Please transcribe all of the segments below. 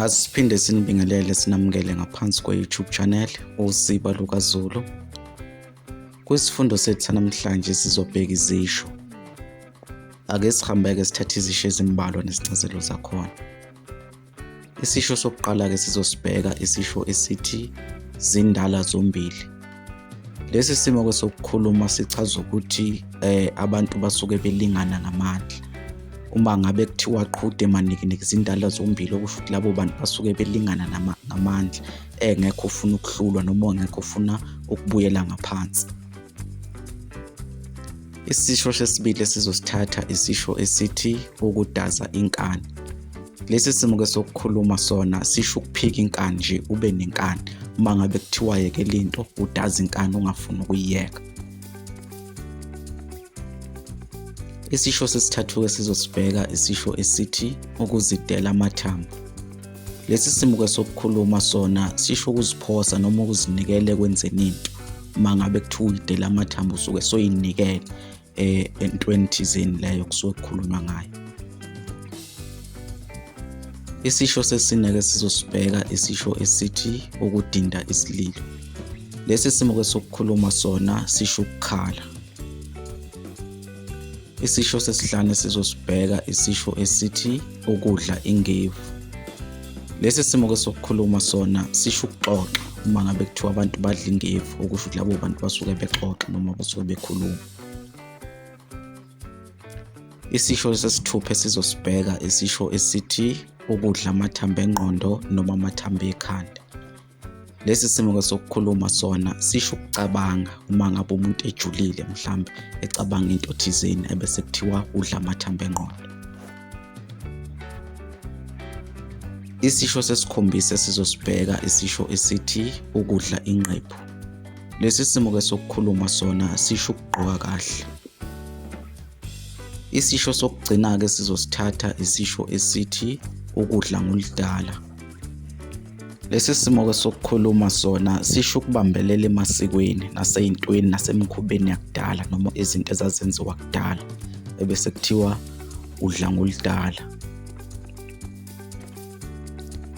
Asiphinde sinibingelele sinamukele ngaphansi kwe-YouTube channel Usiba LukaZulu. Kwisifundo sethu sanamhlanje sizobheka izisho. Ake sihambeke sithathe izisho ezimbalwa nezincazelo zakhona. Isisho sokuqala-ke sizosibheka isisho esithi zindala zombili. Lesi simo-ke sokukhuluma sichaza ukuthi abantu basuke belingana ngamandla. Uma ngabe kuthiwa qhude manikiniki zindala zombili, okusho ukuthi labo bantu basuke belingana ngamandla, engekho ofuna ukuhlulwa noma ongekho ofuna ukubuyela ngaphansi. Isisho sesibili esizosithatha isisho esithi ukudaza inkani. Lesi simo-ke sokukhuluma sona sisho ukuphika inkani nje, ube nenkani. Uma ngabe kuthiwa yekela into, udaza inkani ungafuni ukuyiyeka. Isisho sesithathu-ke sizosibheka isisho esithi ukuzidela amathambo. Lesi simo-ke sokukhuluma sona sisho ukuziphosa noma ukuzinikela ekwenzeni into. Uma ngabe kuthiwa uyidela amathambo usuke soyinikele entweni thizeni leyo kusuke kukhulunywa ngayo. Isisho sesine-ke sizosibheka isisho esithi ukudinda isililo. Lesi simo-ke sokukhuluma sona sisho ukukhala. Isisho sesihlanu esizosibheka isisho esithi ukudla ingevu. Lesi simo-ke sokukhuluma sona sisho ukuxoxa. Uma ngabe kuthiwa abantu badla ingevu, okusho ukuthi labo bantu basuke bexoxa noma basuke bekhuluma. Isisho sesithupha esizosibheka isisho esithi ukudla amathambo engqondo noma amathambo ekhanda. Lesi simo-ke sokukhuluma sona sisho ukucabanga uma ngabe umuntu ejulile mhlawumbe ecabanga into thizeni ebese kuthiwa udla amathambo engqondo. Isisho sesikhombisa esizosibheka isisho esithi ukudla ingqephu. Lesi simo-ke sokukhuluma sona sisho ukugqoka kahle. Isisho sokugcina-ke sizosithatha isisho esithi ukudla ngoludala. Lesi simo-ke sokukhuluma sona sisho ukubambelela emasikweni nasey'ntweni nasemikhubeni yakudala noma izinto ezazenziwa kudala ebese kuthiwa udla ngoludala.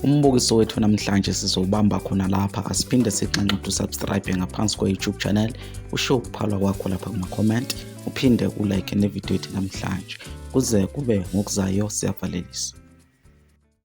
Umbukiso wethu namhlanje sizowubamba khona lapha. Asiphinde sixenxe ukuthi usubscribe ngaphansi kwe-YouTube channel, ushiye ukuphalwa kwakho lapha kuma-comment, uphinde ulike nevidiyo yethu namhlanje. Kuze kube ngokuzayo, siyavalelisa.